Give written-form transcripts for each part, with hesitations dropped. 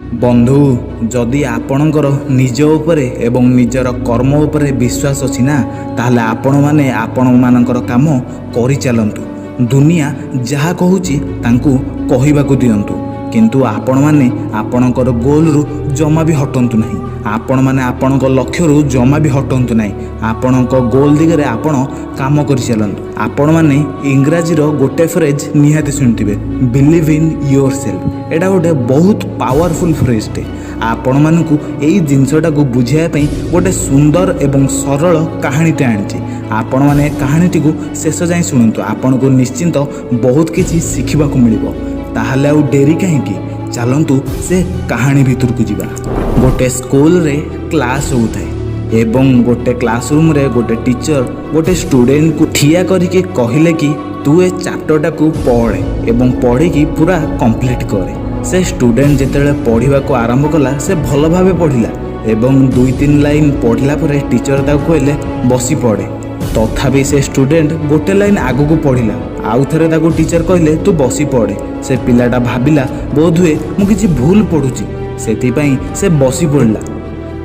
ବନ୍ଧୁ, ଯଦି ଆପଣଙ୍କର ନିଜ ଉପରେ ଏବଂ ନିଜର କର୍ମ ଉପରେ ବିଶ୍ୱାସ ଅଛି ନା, ତାହେଲେ ଆପଣମାନେ ଆପଣମାନଙ୍କର କାମ କରିଚାଲନ୍ତୁ। ଦୁନିଆ ଯାହା କହୁଛି, ତାଙ୍କୁ କହିବାକୁ ଦିଅନ୍ତୁ। କିନ୍ତୁ ଆପଣମାନେ ଆପଣଙ୍କର ଗୋଲରୁ ଜମା ବି ହଟନ୍ତୁ ନାହିଁ। ଆପଣମାନେ ଆପଣଙ୍କ ଲକ୍ଷ୍ୟରୁ ଜମା ବି ହଟନ୍ତୁ ନାହିଁ। ଆପଣଙ୍କ ଗୋଲ ଦିଗରେ ଆପଣ କାମ କରିଚାଲନ୍ତୁ। ଆପଣମାନେ ଇଂରାଜୀର ଗୋଟେ ଫ୍ରେଜ୍ ନିହାତି ଶୁଣିଥିବେ, "Believe in yourself"। ଏଇଟା ଗୋଟେ ବହୁତ ପାୱାରଫୁଲ୍ ଫ୍ରେଜ୍ଟେ। ଆପଣମାନଙ୍କୁ ଏଇ ଜିନିଷଟାକୁ ବୁଝାଇବା ପାଇଁ ଗୋଟେ ସୁନ୍ଦର ଏବଂ ସରଳ କାହାଣୀଟେ ଆଣିଛି। ଆପଣମାନେ କାହାଣୀଟିକୁ ଶେଷ ଯାଏଁ ଶୁଣନ୍ତୁ। ଆପଣଙ୍କୁ ନିଶ୍ଚିନ୍ତ ବହୁତ କିଛି ଶିଖିବାକୁ ମିଳିବ। ତାହେଲେ ଆଉ ଡେରି କାହିଁକି? ଚାଲନ୍ତୁ, ସେ କାହାଣୀ ଭିତରକୁ ଯିବା। ଗୋଟେ ସ୍କୁଲରେ କ୍ଲାସ୍ ହେଉଥାଏ ଏବଂ ଗୋଟେ କ୍ଲାସରୁମ୍ରେ ଗୋଟେ ଟିଚର ଗୋଟେ ଷ୍ଟୁଡେଣ୍ଟକୁ ଠିଆ କରିକି କହିଲେ କି ତୁ ଏ ଚାପ୍ଟରଟାକୁ ପଢ଼େ ଏବଂ ପଢ଼ିକି ପୁରା କମ୍ପ୍ଲିଟ୍ କରେ। ସେ ଷ୍ଟୁଡେଣ୍ଟ ଯେତେବେଳେ ପଢ଼ିବାକୁ ଆରମ୍ଭ କଲା, ସେ ଭଲ ଭାବେ ପଢ଼ିଲା ଏବଂ ଦୁଇ ତିନି ଲାଇନ୍ ପଢ଼ିଲା ପରେ ଟିଚର ତାକୁ କହିଲେ, "ବସି ପଢ଼େ।" ତଥାପି ସେ ଷ୍ଟୁଡେଣ୍ଟ ଗୋଟେ ଲାଇନ୍ ଆଗକୁ ପଢ଼ିଲା। ଆଉ ଥରେ ତାକୁ ଟିଚର କହିଲେ, "ତୁ ବସି ପଢ଼େ।" ସେ ପିଲାଟା ଭାବିଲା, ବୋଧହୁଏ ମୁଁ କିଛି ଭୁଲ ପଢ଼ୁଛି। ସେଥିପାଇଁ ସେ ବସି ପଡ଼ିଲା।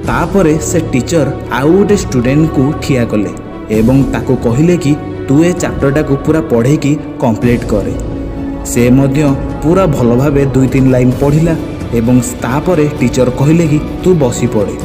ତାପରେ ସେ ଟିଚର ଆଉ ଗୋଟେ ଷ୍ଟୁଡେଣ୍ଟକୁ ଠିଆ କଲେ ଏବଂ ତାକୁ କହିଲେ କି ତୁ ଏ ଚାପ୍ଟରଟାକୁ ପୁରା ପଢ଼େଇକି କମ୍ପ୍ଲିଟ୍ କରେ। ସେ ମଧ୍ୟ ପୁରା ଭଲ ଭାବେ ଦୁଇ ତିନି ଲାଇନ୍ ପଢ଼ିଲା ଏବଂ ତାପରେ ଟିଚର କହିଲେ କି ତୁ ବସି ପଡ଼େ।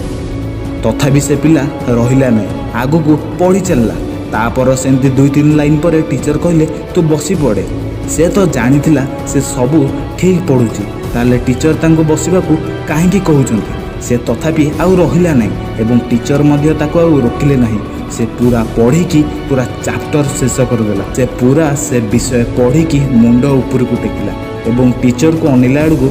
ତଥାପି ସେ ପିଲା ରହିଲା ନାହିଁ, ଆଗକୁ ପଢ଼ି ଚାଲିଲା। ତାପର ସେମିତି ଦୁଇ ତିନି ଲାଇନ୍ ପରେ ଟିଚର କହିଲେ, "ତୁ ବସି ପଡ଼େ।" ସେ ତ ଜାଣିଥିଲା ସେ ସବୁ ଠିକ୍ ପଢ଼ୁଛି, ତାହେଲେ ଟିଚର ତାଙ୍କୁ ବସିବାକୁ କାହିଁକି କହୁଛନ୍ତି? ସେ ତଥାପି ଆଉ ରହିଲା ନାହିଁ ଏବଂ ଟିଚର ମଧ୍ୟ ତାକୁ ଆଉ ରୋକିଲେ ନାହିଁ। ସେ ପୁରା ପଢ଼ିକି ପୁରା ଚାପ୍ଟର ଶେଷ କରିଦେଲା। ସେ ପୁରା ସେ ବିଷୟ ପଢ଼ିକି ମୁଣ୍ଡ ଉପରକୁ ଟେକିଲା ଏବଂ ଟିଚରକୁ ଅନେଇଲା ବେଳକୁ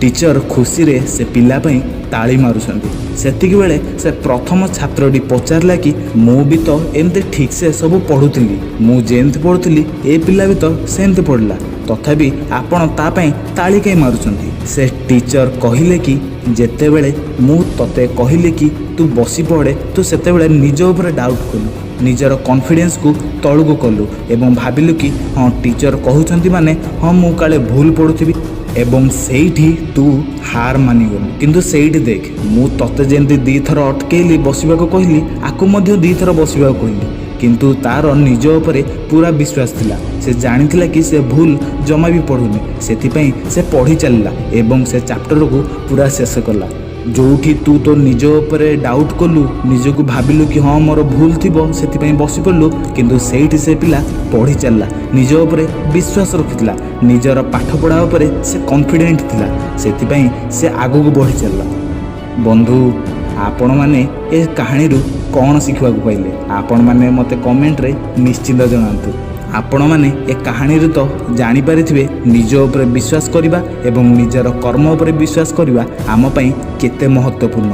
ଟିଚର ଖୁସିରେ ସେ ପିଲା ପାଇଁ ତାଳି ମାରୁଛନ୍ତି। ସେତିକି ବେଳେ ସେ ପ୍ରଥମ ଛାତ୍ରଟି ପଚାରିଲା କି ମୁଁ ବି ତ ଏମିତି ଠିକ୍ସେ ସବୁ ପଢ଼ୁଥିଲି। ମୁଁ ଯେମିତି ପଢ଼ୁଥିଲି, ଏ ପିଲା ବି ତ ସେମିତି ପଢ଼ିଲା। ତଥାପି ଆପଣ ତା ପାଇଁ ତାଳି କାଇଁ ମାରୁଛନ୍ତି? ସେ ଟିଚର କହିଲେ କି ଯେତେବେଳେ ମୁଁ ତତେ କହିଲି କି ତୁ ବସି ପଡ଼େ, ତୁ ସେତେବେଳେ ନିଜ ଉପରେ ଡାଉଟ୍ କଲୁ, ନିଜର କନଫିଡେନ୍ସକୁ ତଳକୁ କଲୁ ଏବଂ ଭାବିଲୁ କି ହଁ, ଟିଚର କହୁଛନ୍ତି ମାନେ ହଁ, ମୁଁ କାଳେ ଭୁଲ ପଢ଼ୁଥିବି ଏବଂ ସେଇଠି ତୁ ହାର ମାନିଗଲୁ। କିନ୍ତୁ ସେଇଠି ଦେଖ, ମୁଁ ତତେ ଯେମିତି ଦୁଇଥର ଅଟକେଇଲି, ବସିବାକୁ କହିଲି, ଆକୁ ମଧ୍ୟ ଦୁଇଥର ବସିବାକୁ କହିଲି। କିନ୍ତୁ ତାର ନିଜ ଉପରେ ପୁରା ବିଶ୍ୱାସ ଥିଲା। ସେ ଜାଣିଥିଲା କି ସେ ଭୁଲ ଜମା ବି ପଢ଼ୁନି। ସେଥିପାଇଁ ସେ ପଢ଼ି ଚାଲିଲା ଏବଂ ସେ ଚାପ୍ଟରକୁ ପୁରା ଶେଷ କଲା। ଯେଉଁଠି ତୁ ତୋ ନିଜ ଉପରେ ଡାଉଟ୍ କଲୁ, ନିଜକୁ ଭାବିଲୁ କି ହଁ, ମୋର ଭୁଲ ଥିବ, ସେଥିପାଇଁ ବସି ପଡ଼ିଲୁ, କିନ୍ତୁ ସେଇଠି ସେ ପିଲା ପଢ଼ି ଚାଲିଲା। ନିଜ ଉପରେ ବିଶ୍ୱାସ ରଖିଥିଲା, ନିଜର ପାଠପଢ଼ା ଉପରେ ସେ କନଫିଡେଣ୍ଟ ଥିଲା, ସେଥିପାଇଁ ସେ ଆଗକୁ ବଢ଼ି ଚାଲିଲା। ବନ୍ଧୁ, ଆପଣମାନେ ଏ କାହାଣୀରୁ କ'ଣ ଶିଖିବାକୁ ପାଇଲେ? ଆପଣମାନେ ମୋତେ କମେଣ୍ଟରେ ନିଶ୍ଚିନ୍ତ ଜଣାନ୍ତୁ। ଆପଣମାନେ ଏ କାହାଣୀରୁ ତ ଜାଣିପାରିଥିବେ, ନିଜ ଉପରେ ବିଶ୍ୱାସ କରିବା ଏବଂ ନିଜର କର୍ମ ଉପରେ ବିଶ୍ୱାସ କରିବା ଆମ ପାଇଁ କେତେ ମହତ୍ତ୍ୱପୂର୍ଣ୍ଣ।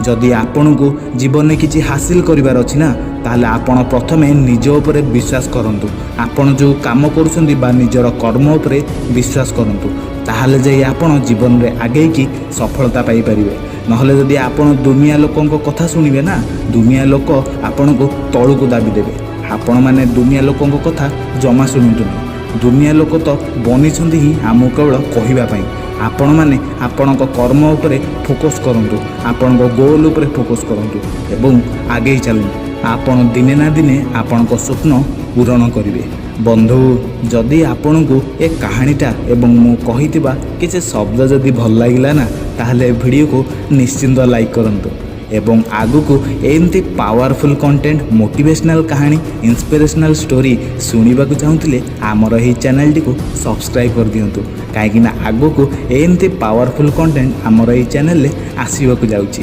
ଯଦି ଆପଣଙ୍କୁ ଜୀବନରେ କିଛି ହାସିଲ କରିବାର ଅଛି ନା, ତାହେଲେ ଆପଣ ପ୍ରଥମେ ନିଜ ଉପରେ ବିଶ୍ୱାସ କରନ୍ତୁ। ଆପଣ ଯେଉଁ କାମ କରୁଛନ୍ତି ବା ନିଜର କର୍ମ ଉପରେ ବିଶ୍ୱାସ କରନ୍ତୁ, ତାହେଲେ ଯାଇ ଆପଣ ଜୀବନରେ ଆଗେଇକି ସଫଳତା ପାଇପାରିବେ। ନହେଲେ ଯଦି ଆପଣ ଦୁନିଆ ଲୋକଙ୍କ କଥା ଶୁଣିବେ ନା, ଦୁନିଆ ଲୋକ ଆପଣଙ୍କୁ ତଳକୁ ଦାବି ଦେବେ। ଆପଣମାନେ ଦୁନିଆ ଲୋକଙ୍କ କଥା ଜମା ଶୁଣନ୍ତୁନି। ଦୁନିଆ ଲୋକ ତ ବନିଛନ୍ତି ହିଁ ଆମକୁ କେବଳ କହିବା ପାଇଁ। ଆପଣମାନେ ଆପଣଙ୍କ କର୍ମ ଉପରେ ଫୋକସ୍ କରନ୍ତୁ, ଆପଣଙ୍କ ଗୋଲ୍ ଉପରେ ଫୋକସ୍ କରନ୍ତୁ ଏବଂ ଆଗେଇ ଚାଲନ୍ତୁ। ଆପଣ ଦିନେ ନା ଦିନେ ଆପଣଙ୍କ ସ୍ୱପ୍ନ ପୂରଣ କରିବେ। ବନ୍ଧୁ, ଯଦି ଆପଣଙ୍କୁ ଏ କାହାଣୀଟା ଏବଂ ମୁଁ କହିଥିବା କିଛି ଶବ୍ଦ ଯଦି ଭଲ ଲାଗିଲା ନା, ତାହେଲେ ଏ ଭିଡ଼ିଓକୁ ନିଶ୍ଚିନ୍ତ ଲାଇକ୍ କରନ୍ତୁ ଏବଂ ଆଗକୁ ଏମିତି ପାୱାରଫୁଲ୍ କଣ୍ଟେଣ୍ଟ, ମୋଟିଭେସନାଲ୍ କାହାଣୀ, ଇନ୍ସପିରେସନାଲ୍ ଷ୍ଟୋରି ଶୁଣିବାକୁ ଚାହୁଁଥିଲେ ଆମର ଏହି ଚ୍ୟାନେଲଟିକୁ ସବସ୍କ୍ରାଇବ୍ କରିଦିଅନ୍ତୁ, କାହିଁକିନା ଆଗକୁ ଏମିତି ପାୱାରଫୁଲ୍ କଣ୍ଟେଣ୍ଟ ଆମର ଏହି ଚ୍ୟାନେଲରେ ଆସିବାକୁ ଯାଉଛି।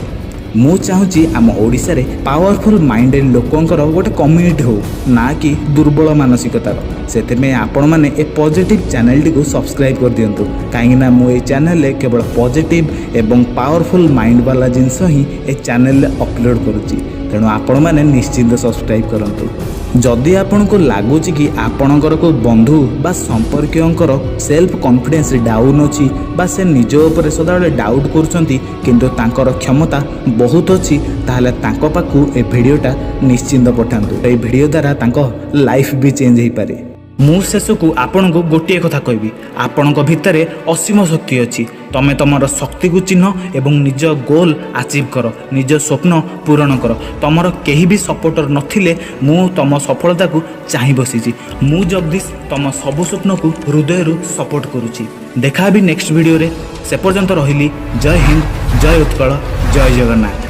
ମୁଁ ଚାହୁଁଛି ଆମ ଓଡ଼ିଶାରେ ପାୱାରଫୁଲ୍ ମାଇଣ୍ଡେଡ଼ ଲୋକଙ୍କର ଗୋଟେ କମ୍ୟୁନିଟି ହେଉ, ନା କି ଦୁର୍ବଳ ମାନସିକତାର। ସେଥିପାଇଁ ଆପଣମାନେ ଏ ପଜିଟିଭ୍ ଚ୍ୟାନେଲଟିକୁ ସବସ୍କ୍ରାଇବ୍ କରିଦିଅନ୍ତୁ, କାହିଁକିନା ମୁଁ ଏଇ ଚ୍ୟାନେଲରେ କେବଳ ପଜିଟିଭ୍ ଏବଂ ପାୱାରଫୁଲ୍ ମାଇଣ୍ଡ ବାଲା ଜିନିଷ ହିଁ ଏ ଚ୍ୟାନେଲରେ ଅପଲୋଡ଼ କରୁଛି। ତେଣୁ ଆପଣମାନେ ନିଶ୍ଚିନ୍ତ ସବସ୍କ୍ରାଇବ୍ କରନ୍ତୁ। ଯଦି ଆପଣଙ୍କୁ ଲାଗୁଛି କି ଆପଣଙ୍କର କେଉଁ ବନ୍ଧୁ ବା ସମ୍ପର୍କୀୟଙ୍କର ସେଲ୍ଫ କନଫିଡେନ୍ସ ଡାଉନ୍ ଅଛି ବା ସେ ନିଜ ଉପରେ ସଦାବେଳେ ଡାଉଟ୍ କରୁଛନ୍ତି, କିନ୍ତୁ ତାଙ୍କର କ୍ଷମତା ବହୁତ ଅଛି, ତାହେଲେ ତାଙ୍କ ପାଖକୁ ଏ ଭିଡ଼ିଓଟା ନିଶ୍ଚିନ୍ତ ପଠାନ୍ତୁ। ଏହି ଭିଡ଼ିଓ ଦ୍ୱାରା ତାଙ୍କ ଲାଇଫ୍ ବି ଚେଞ୍ଜ ହେଇପାରେ। ମୁଁ ଶେଷକୁ ଆପଣଙ୍କୁ ଗୋଟିଏ କଥା କହିବି। ଆପଣଙ୍କ ଭିତରେ ଅସୀମ ଶକ୍ତି ଅଛି। ତମେ ତମର ଶକ୍ତିକୁ ଚିହ୍ନ ଏବଂ ନିଜ ଗୋଲ୍ ଆଚିଭ୍ କର, ନିଜ ସ୍ୱପ୍ନ ପୂରଣ କର। ତମର କେହି ବି ସପୋର୍ଟର ନଥିଲେ ମୁଁ ତମ ସଫଳତାକୁ ଚାହିଁ ବସିଛି। ମୁଁ ଜଗଦୀଶ ତମ ସବୁ ସ୍ୱପ୍ନକୁ ହୃଦୟରୁ ସପୋର୍ଟ କରୁଛି। ଦେଖା ହେବି ନେକ୍ସଟ ଭିଡ଼ିଓରେ। ସେ ପର୍ଯ୍ୟନ୍ତ ରହିଲି। ଜୟ ହିନ୍ଦ, ଜୟ ଉତ୍କଳ, ଜୟ ଜଗନ୍ନାଥ।